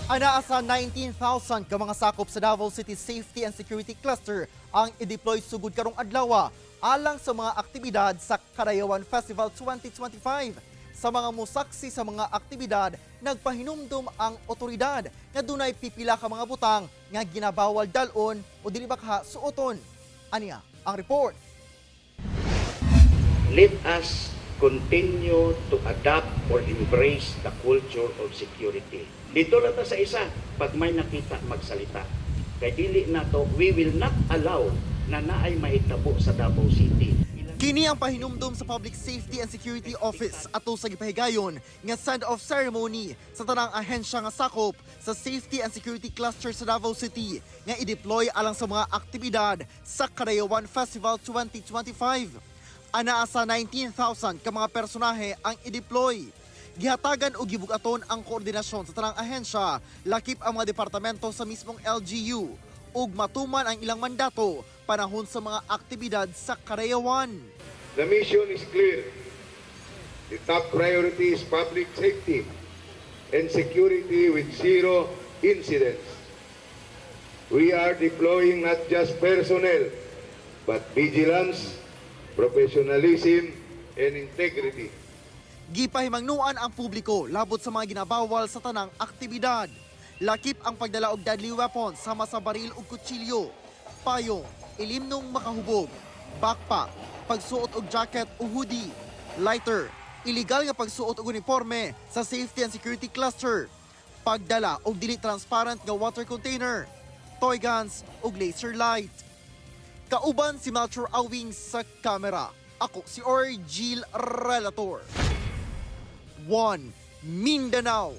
Anaa sa 19,000 ka mga sakop sa Davao City Safety and Security Cluster ang i-deploy sugod karong adlaw alang sa mga aktibidad sa Kadayawan Festival 2025. Sa mga musaksi sa mga aktibidad, nagpahinumdum ang otoridad nga dunay pipila ka mga butang nga ginabawal dal-on o dili baka suoton. Aniya ang report. Let us continue to adapt or embrace the culture of security. Dito lang ta sa isa, pag may nakita, magsalita. Kay dili na to, we will not allow na naay mahitabo sa Davao City. Kini ang pahinumdum sa Public Safety and Security Office ato sa gipahigayon nga send-off ceremony sa tanang ahensya nga sakop sa Safety and Security Cluster sa Davao City nga i-deploy alang sa mga aktibidad sa Kadayawan Festival 2025. Anaa sa 19,000 ka mga personahe ang i-deploy. Gihatagan og gibug-aton ang koordinasyon sa tanang ahensya, lakip ang mga departamento sa mismong LGU ug matuman ang ilang mandato panahon sa mga aktibidad sa Kadayawan. The mission is clear. The top priority is public safety and security with zero incidents. We are deploying not just personnel, but vigilance, professionalism, and integrity. Gipahimangnuan ang publiko labot sa mga ginabawal sa tanang aktibidad. Lakip ang pagdala og deadly weapons sama sa baril ug kutsilyo, payong, ilimnong makahubog, backpack, pagsuot og jacket o hoodie, lighter, illegal nga pagsuot og uniforme sa Safety and Security Cluster, pagdala og dili transparent nga water container, toy guns ug laser light. Kauban si Melchor Awing sa kamera. Ako si Orgil Relator. 1 Mindanao.